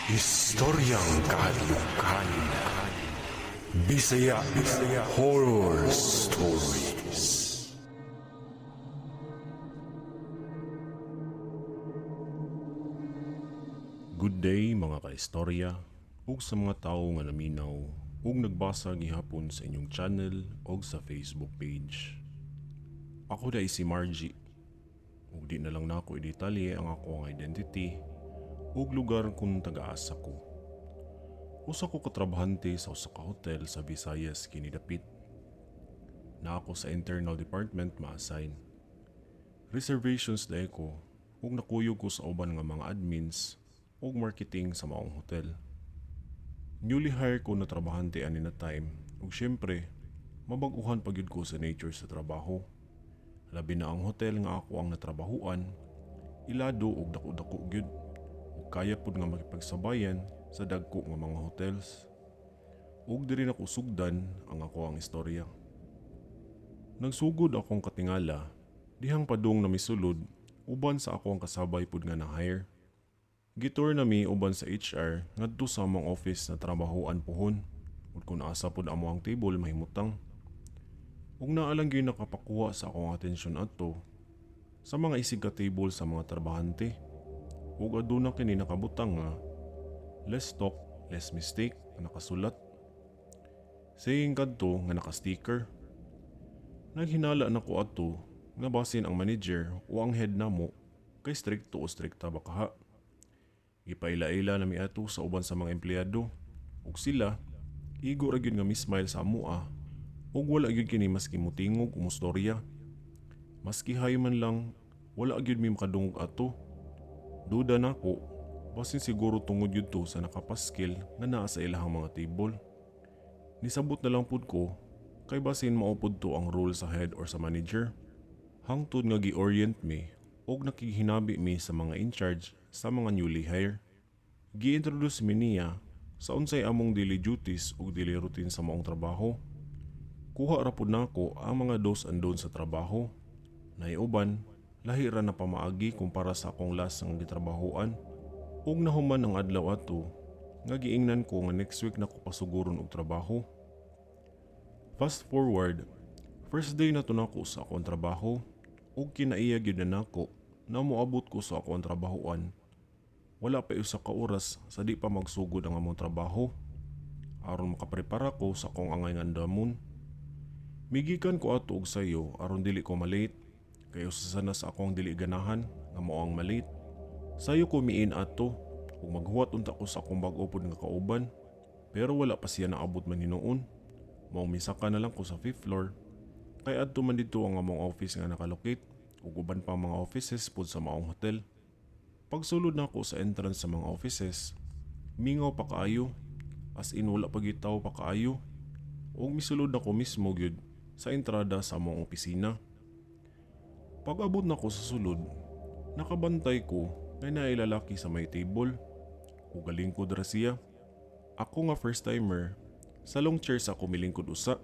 Istoryang kahadlukan. Bisaya Bisaya Horror Stories. Good day, mga kaistorya, ug sa mga tawo nga naminaw ug nagbasa gihapon sa inyong channel og sa Facebook page. Ako dai si Margie. Ug di na lang nako i-detalye ang ako ang identity ug lugar kung taga-asa ko. Usa ko katrabahante sa usa ka hotel sa Visayas kini dapit. Na ako sa internal department ma-assign. Reservations dai ko ug nakuyog ko sa uban nga mga admins ug marketing sa maong hotel. Newly hired ko na trabahante ani na time ug syempre mabag-uhan pa gyud ko sa nature sa trabaho. Labi na ang hotel nga ako ang natrabahuan, ilado ug dako-dako gyud ug kaya pud nga makipagsabayan sa dagko nga mga hotels. Ug diri nako sugdan ang ako ang istorya. Nagsugod akong katingala dihang padung na misulod uban sa ako ang kasabay pud nga na-hire. Gitour nami uban sa HR ngadto sa among office na trabahoan puhon ug kung asa pud amo ang table mahimutang. Ug naa lang gyud nakapakuha sa akong atensyon adto sa mga isig ka table sa mga trabahante. Ug aduna kini nakabutang nga less talk, less mistake nga nakasulat. Saying kadto nga naka-sticker. Naghinala nako adto nga basin ang manager o ang head namo kay strikto o strikta ba kaha. Gipaila-ila nami ato sa uban sa mga empleyado ug sila igo ra gyud nga mismile sa amoa ug wala gyud kini maski mutingog o mustorya. Maski hay man lang, wala gyud mi makadungog ato. Duda nako, basin siguro tungod gyud to sa nakapaskil nga naa sa ilahang mga table. Nisabot na lang pud ko kay basin mao pud to ang role sa head or sa manager. Hangtod nga gi-orient mi og nakighinabi mi sa mga in charge sa mga newly hire. Gi-introduce mi niya sa unsay among daily duties ug daily routine sa maong trabaho. Kuha ra pud nako ang mga do's and don'ts sa trabaho. Naiuban, lahi ra na pamaagi kumpara sa akong last nga gitrabahoan. Ug nahuman ang adlaw ato nga giingnan ko nga next week nako pasuguron og trabaho. Fast forward, first day na to nako sa akong trabaho ug kinaiya gyud na nako na moabot ko sa akong trabahoan. Wala pa usa ka oras sa di pa magsugod ang among trabaho aron makaprepara ko sa akong angay nga andamon. Migikan ko ato og sayo aron dili ko malate, kay usa sana sa akong dili ganahan nga mao ang malate. Sayo ko miin ato ug maghuwat unta ko sa akong bag-o pod nga kauban, pero wala pa siya naabot man hinuon. Maong misaka na lang ko sa 5th floor kay adto man didto ang among office nga nakalocate ug uban pa mga offices pod sa maong hotel. Pagsulod nako sa entrance sa mga offices, mingaw pa kaayo, as in wala pa gyud tawo pa kaayo, ug misulod nako mismo gyud sa entrada sa among opisina. Pag-abot nako sa sulod, nakabantay ko nga naay lalaki sa may table, ug galingkod ra siya. Ako nga first timer, sa long chair sa ako milingkod usa,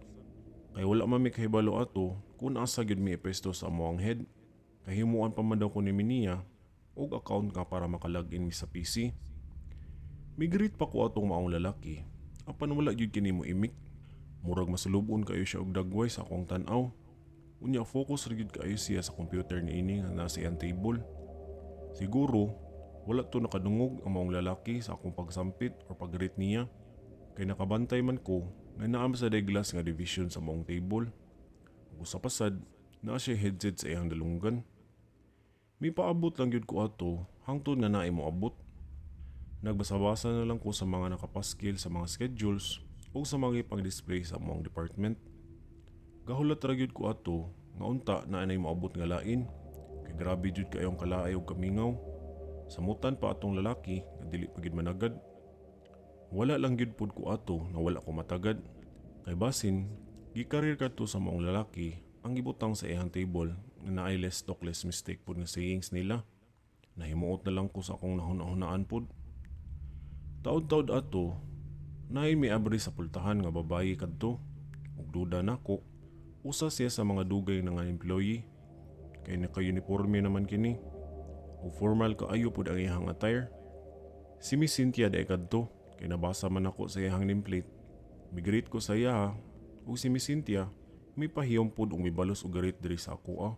kay wala man mi kahibalo ato kung asa gyud mi ipwesto sa among head. Kahimuan pa man daw ko ni niya og account nga para makalagin mi sa PC. Migreet pa ko atong maong lalaki, apan wala gyud kini mo imik. Murag masulubon kayo siya og dagway sa akong tan-aw. Unya focus ra gyud kaayo siya sa computer niini nga nasa iyang table. Siguro wala to nakadungog ang maong lalaki sa akong pagsampit or pag-greet niya. Kay nakabantay man ko nga naa sa day glass nga division sa maong table. Ug sa pasad, naa siya headset sa iyang dalunggan. Mipaabot lang gyud ko ato hangtod nga naay moabot. Nagbasa-basa na lang ko sa mga nakapaskil sa mga schedules ug sa mga ipang-display sa among department. Gahulat ra gyud ko ato nga unta na anay moabot nga lain. Kay grabe jud kayong kalaay ug kamingaw. Samutan pa atong lalaki nga dili pa gyud managad. Wala lang gyud pud ko ato nga wala ko matagad. Kay basin gikarir kadto sa maong lalaki ang gibutang sa iyang table nga naay less talk less mistake pud nga sayings nila. Nahimuot na lang ko sa akong nahuna-hunaan pud. Taod-taod ato, naay miabri sa pultahan nga babayi kadto. Ug duda nako, usa siya sa mga dugay na nga employee. Kay naka-uniforme naman kini. Ug formal kaayo pud ang iyang attire. Si Miss Cynthia diay kadto, kay nabasa man ako sa iyang nameplate. Migreet ko sa iya ug si Miss Cynthia mipahiyom pud ug mibalos og greet diri sa ako ah.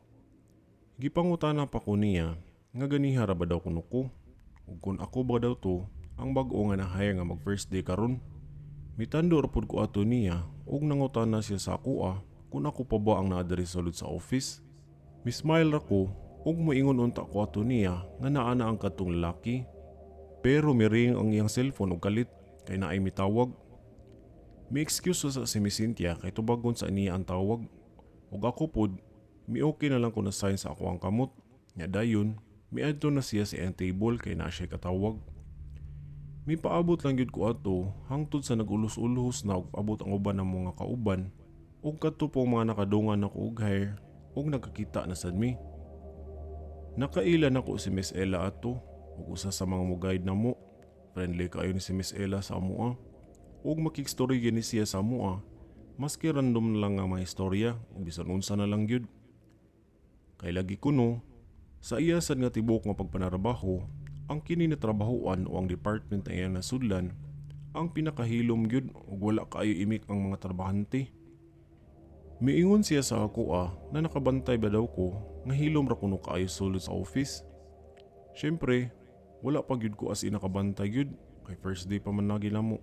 Gipangutana pa ko niya nga ganiha ra ba daw kuno ko ug kung ako ba daw to ang bag-o nga na-hire nga mag first day karon. Mitando ra pud ko ato niya ug nangutana siya sa ako ah kung ako pa ba ang naa diri sulod sa office. Mi-smile ra ko ug moingon unta ko ato niya nga naa na ang kadtong lalaki. Pero miring ang iyang cellphone og kalit kay naay mitawag. Mi-excuse sa si Miss Cynthia kay tubagon sa niya ang tawag. Ug ako pod, mi-okay na lang ko na sign sa ako ang kamot. Nya dayon, miadto na siya sa iyang table kay naa siya katawag. Mipaabot lang gyud ko ato hangtod sa nagulos-ulos na og abot ang uban ng mga kauban ug kadto pong mga nakadungan nako og hire ug nagkakita na sad mi. Nakaila nako si Miss Ella ato ug usa sa mga mo-guide namo. Friendly kaayo ni si Miss Ella sa amoa ug makigstorya ni siya sa amoa maski random na lang nga mga istorya ug bisan unsa na lang gyud. Kay lagi kuno sa iya sad nga tibok nga pagpanarabaho, ang kini na trabahoan o ang department na iyang nasudlan ang pinakahilom gyud ug wala kaayo imik ang mga trabahante. Miingon siya sa ako ah na nakabantay ba daw ko nga hilom ra kuno kaayo sulod sa office. Syempre, wala pa gyud ko as in nakabantay gyud kay first day pa man lagi namo.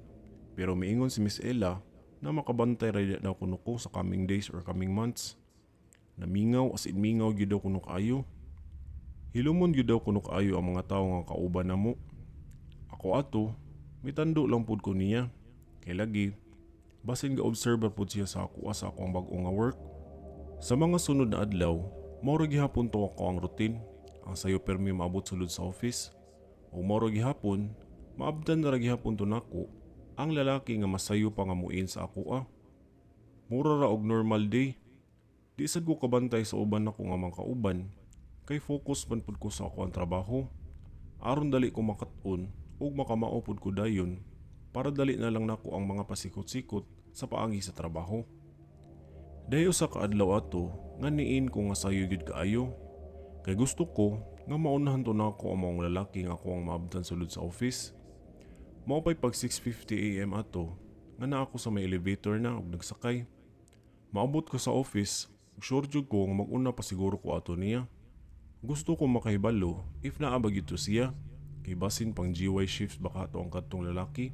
Pero miingon si Miss Ella na makabantay ra daw kuno ko sa coming days or coming months. Namingaw, as in mingaw gyud daw kuno kaayo. Hilumon gyud daw kuno kaayo ang mga tawo nga kauban namo. Ako ato, mitando lang pud ko niya. Kay lagi, basin ga-observer pud siya sa ako sa akong bag-o nga work. Sa mga sunod na adlaw, mao ra gihapon to ako ang routine. Ang sayo permi maabot sulod sa office. O mao ra gihapon, maabdan na ra gihapon to nako ang lalaki nga masayo pa nga muin sa ako ah. Mura ra og normal day. Di sad ko kabantay sa uban nako nga mga kauban kay focus man pud ko sa ako ang trabaho. Aron dali ko makat-on ug makamao pud ko dayon para dali na lang nako ang mga pasikot-sikot sa paagi sa trabaho. Dayo sa kaadlaw ato nga niin ko nga sayo gyud kaayo. Kay gusto ko nga maunahan to nako ang maong lalaki nga ako ang maabdan sulod sa office. Mao pay pag 6:50 a.m. ato nga naa ako sa may elevator na ug nagsakay. Maabot ko sa office, ug sure jud ko nga mag-una pa siguro ko ato niya. Gusto ko makahibalo if naa ba gyud to siya kay basin pang GY shift baka ato ang kadtong lalaki.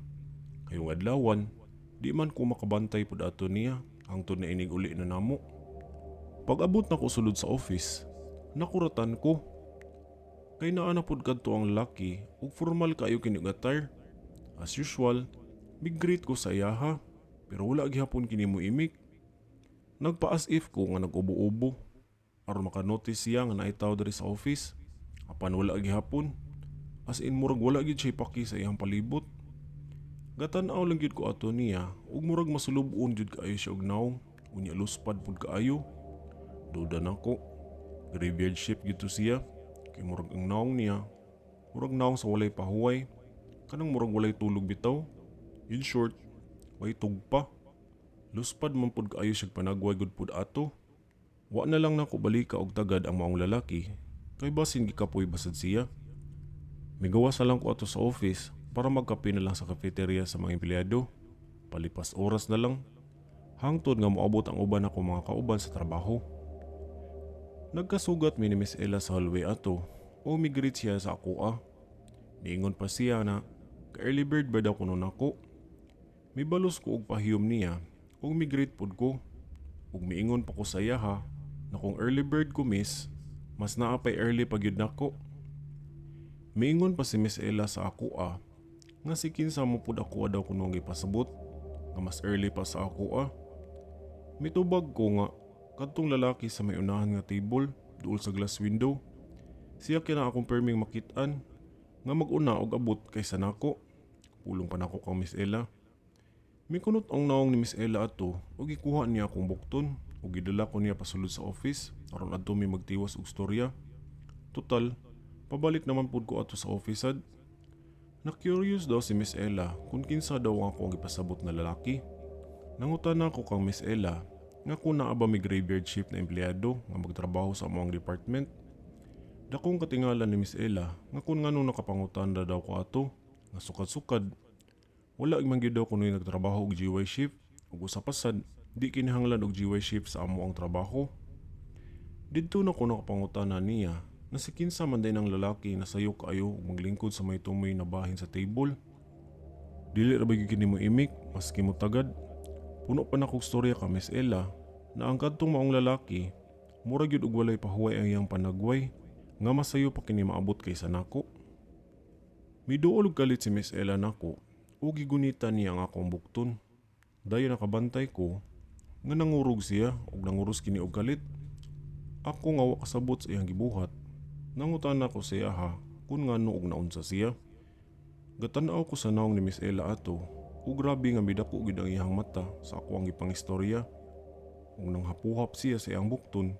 Kayong adlawan, di man ko makabantay pud ato niya hangtod na inig uli na namo. Pag-abot nako sulod sa office, nakuratan ko. Kay naa na pud kadto ang lalaki ug formal kaayo kini og attire. As usual, mig-greet ko sa iyaha pero wala gihapon kini mo imik. Nagpa-as if ko nga nag-ubo-ubo aron maka-notice siya nga naay tawo diri sa office. Apan wala gihapon. As in murag wala gyud siya paki sa iyang palibot. Gatan-aw lang gyud ko ato niya ug murag masulub-on gyud kaayo siya og nawong, unya luspad pud kaayo. Duda nako. Graveyard shift gyud to siya kay murag ang nawong niya murag nawong sa walay pahuway, kanang murag walay tulog bitaw. In short, way tugpa. Luspad man pud kaayo siya panagway gud pud ato. Wa na lang nako balika og tagad ang maong lalaki kay basin gikapoy basad siya. Migawas na lang ko ato sa office para magkape na lang sa cafeteria sa mga empleyado. Palipas oras na lang. Hangtod nga moabot ang uban ako mga kauban sa trabaho. Nagkasugat mi ni Miss Ella sa hallway ato o migreet siya sa ako ah. Niingon pa siya na ka-early bird ba daw kuno nako. Mibalos ko og pahiyom niya ug migreet pud ko. Ug miingon pa ko sa iya ha na kung early bird ko, miss, mas naa pay early pa gyud nako. Miingon pa si Miss Ella sa ako ah nga si kinsa mo pud ako daw kuno ang gipasabot nga mas early pa sa ako ah. Mitubag ko nga kadtong lalaki sa may unahan nga table duol sa glass window. Siya kina akong perming makit-an nga mag-una og abot kaysa nako. Pulong pa nako kang Miss Ella. Mikunot ang naong ni Miss Ella ato ug gikuha niya akong bukton ug gidala ko niya pasulod sa office aron adto mi magtiwas og storya. Total, pabalik naman pud ko ato sa office sad. Na-curious daw si Miss Ella kung kinsa daw ang ako ang gipasabot na lalaki. Nangutana ko kang Miss Ella nga kung naa ba may graveyard shift na empleyado nga magtrabaho sa among department. Dakong katingala ni Miss Ella nga kung nganong nakapangutan ra daw ko ato. Nga sukad-sukad, wala man gyud daw kuno'y nagtrabaho og GY shift ug usa pa sad, di kinahanglan og GY shift sa amo ang trabaho. Didto na ko nakapangutana niya na si kinsa man din ang lalaki na sayo kaayo ug maglingkod sa may tumoy na bahin sa table. Dili ra ba gyud kini mo imik maski mo tagad. Puno pa nakog storya ka Miss Ella na ang kadtong maong lalaki mura gyud og walay pahuway ang iyang panagway nga masayo pa kini maabot kaysa nako. Miduol og kalit si Miss Ella nako ug gigunita niya ang akong bukton. Dayon nakabantay ko nga nangurog siya ug nanguros kini og kalit. Ako nga wa kasabot sa iyang gibuhat. Nangutana ko siya ha kung ngano og naunsa siya. Gatan-aw ko sa nawong ni Miss Ella ato ug grabe nga midako gid ang iyang mata sa ako ang gipangistorya. Ug nang hapuhap siya sa iyang bukton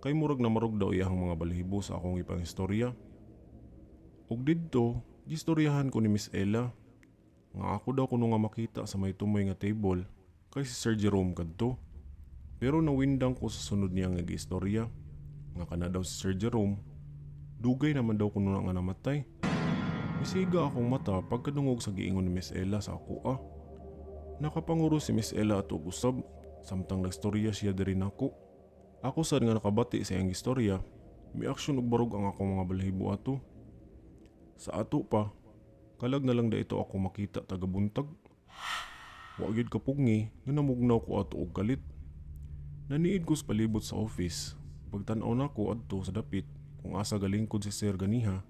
kay murag namarog daw iyang mga balahibo sa akong gipangistorya. Ug didto gistoryahan ko ni Miss Ella nga ako daw kuno nga makita sa may tumoy nga table kay si Sir Jerome kadto. Pero nawindang ko sa sunod niya nga giistorya nga kana daw si Sir Jerome dugay naman daw kuno nga namatay. Misiga akong mata pagkadungog sa giingon ni Miss Ella sa ako ah. Nakapanguro si Miss Ella at og usab samtang nagstorya siya diri nako. Ako sad nga nakabati sa iyang istorya, mi-aksyon og barog ang akong mga balahibo ato. Sa ato pa, kalag na lang da ito ako makita taga buntag. Wa gyud kapugngi nga namugnaw ko ato og kalit. Naniid ko sa palibot sa office. Pagtan-aw nako adto sa dapit kung asa galingkod si Sir ganiha,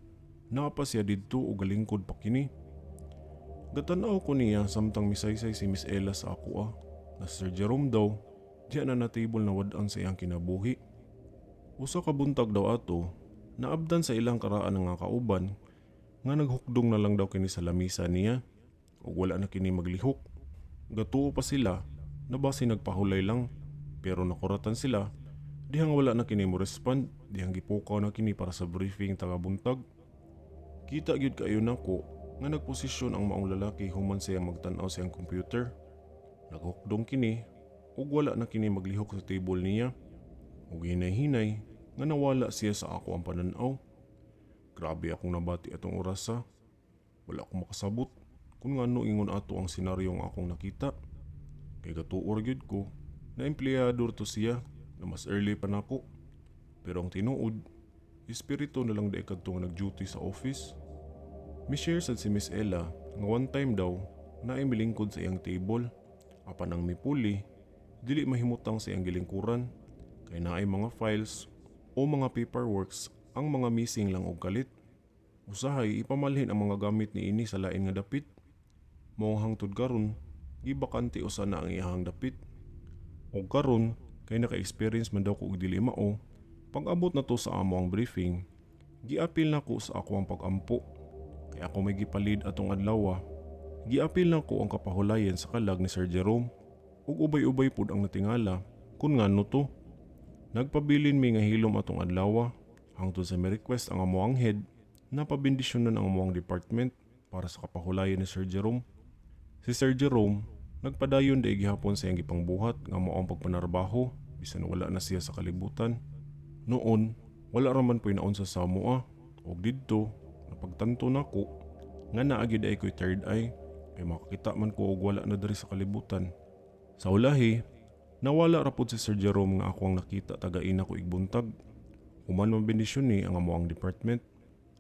naa pa siya didto og galingkod pa kini. Gatan-aw ko niya samtang misaysay si Miss Ella sa ako ah, na Sir Jerome daw, diya na na table na wad-an sa iyang kinabuhi. Usa ka buntag daw ato, naabdan sa ilang karaan nga kauban, nga naghukdong na lang daw kini sa lamisa niya, ug wala na kini maglihok. Gatuo pa sila, na base nagpahulay lang, pero nakuratan sila, dihang wala na kini mo respond, dihang gipukaw na kini para sa briefing taga buntag. Kita gyud kaayo nako nga nagposisyon ang maong lalaki human siyang magtan-aw sa iyang computer. Naghukdong kini ug wala na kini maglihok sa table niya. Ug hinay-hinay nga nawala siya sa ako ang pananaw. Grabe akong nabati atong orasa. Wala akong makasabot kung ngano ingon ato ang senaryo nga akong nakita. Kay gatuor gyud ko na empleyado to siya na mas early pa nako. Pero ang tinuod, espiritu na lang di kadto nga nag-duty sa office. Mi-share sad si Miss Ella nga one time daw na milingkod sa iyang table apan ang mipuli dili mahimutang sa iyang gilingkuran kay naay mga files o mga paperworks ang mga missing lang og kalit. Usahay ipamalhin ang mga gamit niini sa lain nga dapit. Mao hangtod karon gibakante usa na ang iyahang dapit. Og karon kay naka-experience man daw ko og dili mao, pag-abot na to sa amo ang briefing, giapil na ko sa ako ang pag-ampo. Kay ako may gipalid atong adlaw. Giapil na ko ang kapahulayan sa kalag ni Sir Jerome ug ubay-ubay pud ang natingala kun ngano to. Nagpabilin mi nga hilom atong adlaw hangtod sa may request ang amoang head na pabendisyonan ang amoang department para sa kapahulayan ni Sir Jerome. Si Sir Jerome nagpadayon dai gihapon sa iyang gipangbuhat nga mao ang pagpanarbaho bisan wala na siya sa kalibutan. Noon, wala raman po'y naunsa sa amoa ug didto napagtanto nako nga naa gyud ay ko'y third eye kay makakita man ko og wala na diri sa kalibutan. Sa ulahi, nawala ra pud si Sir Jerome nga ako ang nakita taga-ina ko igbuntag. Human mabendisyon ni ang amoang department.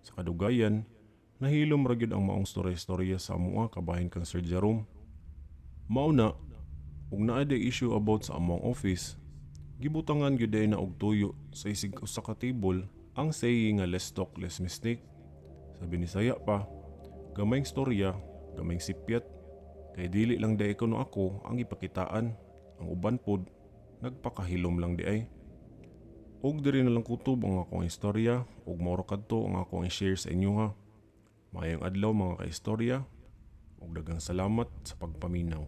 Sa kadugayan, nahilom ra gyud ang maong storya-storya sa amoa kabahin kang Sir Jerome. Mao na, ug naa day issue about sa among office, gibutangan gyud day na og tuyo sa isig usa ka table ang saying nga less talk less mistake. Sa Binisaya pa, gamayng storya, gamayng sipyat, kay dili lang day kuno ako ang ipakitaan, ang uban pod nagpakahilom lang di ay. Og diri na lang kutob ang akong istorya ug mao ra kadto ang akong i-share sa inyo ha. Maayong adlaw mga kaistorya ug daghang salamat sa pagpaminaw.